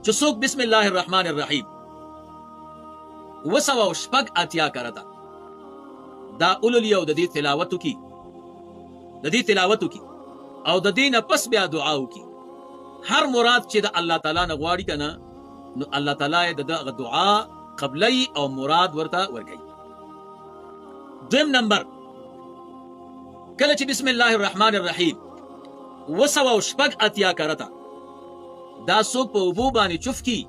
چې څوک بسم الله الرحمن الرحیم 786 کرته دا اوللی او د دې تلاوت کی، د دې تلاوت کی او د دې نه پس بیا دعا وکي، هر مراد چې د الله تعالی نه غواړي کنه، نو الله تعالی د دغه دعا قبلي او مراد ورته ورکوي. دویم نمبر، کله چې بسم الله الرحمن الرحیم 786 کرته دا څوک په اوبو باندې چف کی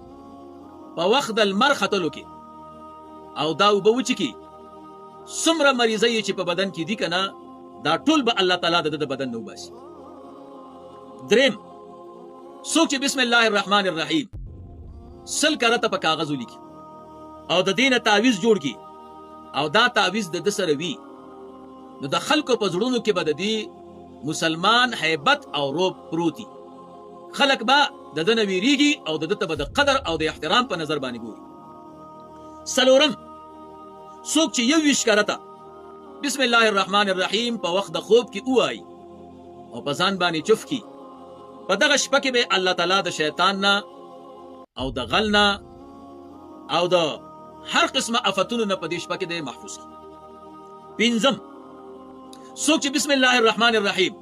په وخت د لمر ختلو کې او دا اوبه وچکي، څومره مریضۍ چې په بدن کې دي کنه، دا ټول به الله تعالی د بدن نه وباسي. دریم، څوک چې بسم الله الرحمن الرحیم 100 کرته په کاغذ ولیکي او د دینه تعویذ جوړ کی او دا تعویذ د ده سره وي، نو د خلکو په زړونو کې به د دې مسلمان هیبت او روب پروتي، خلک به د ده نه ویریږي او د ده ته به د قدر او د احترام په نظر باندې ګوري. څلورم، څوک چې 21 کرته بسم الله الرحمن الرحیم په وخت د خوب کې ووایي او په ځان باندې چف کی، په دغه شپه کې به الله تعالی د شیطان نه او د غل نه او د هر قسمه افتونو نه په دې شپه کې دی محفوظ کی. پنځم، څوک چې بسم الله الرحمن الرحیم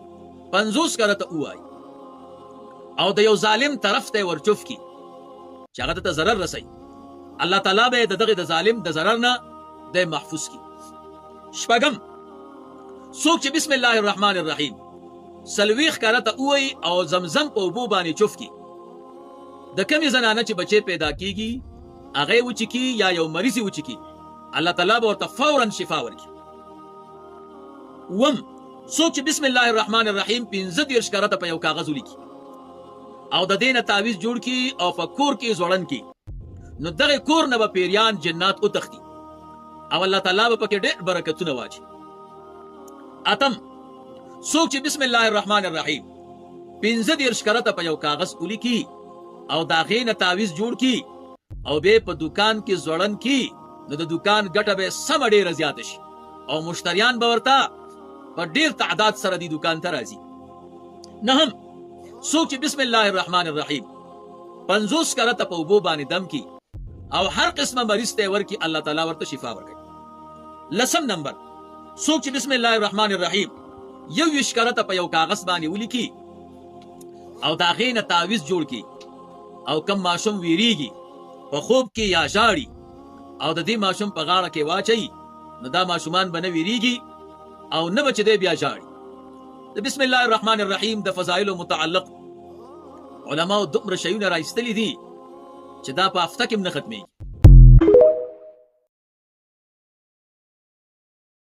50 کرته ووایي او د یو ظالم طرف ته ورچف کی چې هغه ته ضرر رسي، الله تعالی به د دغه د ظالم د ضرر نه د محفوظ کی. شپږم، څوک چې بسم الله الرحمن الرحیم 40 کرته ووایي او زمزم په اوبو باندې چف کی، د کمې زنانه چې بچی پیدا کیږي هغه یې وچکي یا یو مریض یې وچکي، الله تعالی به ورته فورا شفا ورکړي. اووم، څوک چې بسم الله الرحمن الرحیم 35 کرته په یو کاغذ ولیکي او د دې نه تعویذ جوړ کړي او په کور کې ځوړند کړي، نو دغه کور نه به پیریان جنات وتښتي او الله تعالی به پکې ډېر برکتونه واچي. اتم، څوک چې بسم الله الرحمن الرحیم 35 کرته په یو کاغذ ولیکي او د هغې نه تعویذ جوړ کړي او بیا په دوکان کې ځوړند کړي، نو د دوکان ګټه به سمه ډېره زیاته شي او مشتریان به ورته په ډېر تعداد سره دې دوکان ته راځي. نهم، څوک چې بسم الله الرحمن الرحیم 50 کرته په اوبو باندې دم کړي او هر قسمه مریض ته یې ورکړي، الله تعالی ورته شفا ورکوي. لسم نمبر، څوک چې بسم الله الرحمن الرحیم 21 کرته په یو کاغذ باندې ولیکي او د هغې نه تعویذ جوړ کړي او کم ماشوم ویریږي په خوب کې یا ژاړي او د دې ماشوم په غاړه کې واچوي، نو دا ماشومان به نه ویریږي او نه به چې دی بیا ژاړي. د بسم الله الرحمن الرحیم د فضایلو متعلق علماو دومره شیونه را ایستلي دي چې دا په هفته کې هم نه ختمېږي.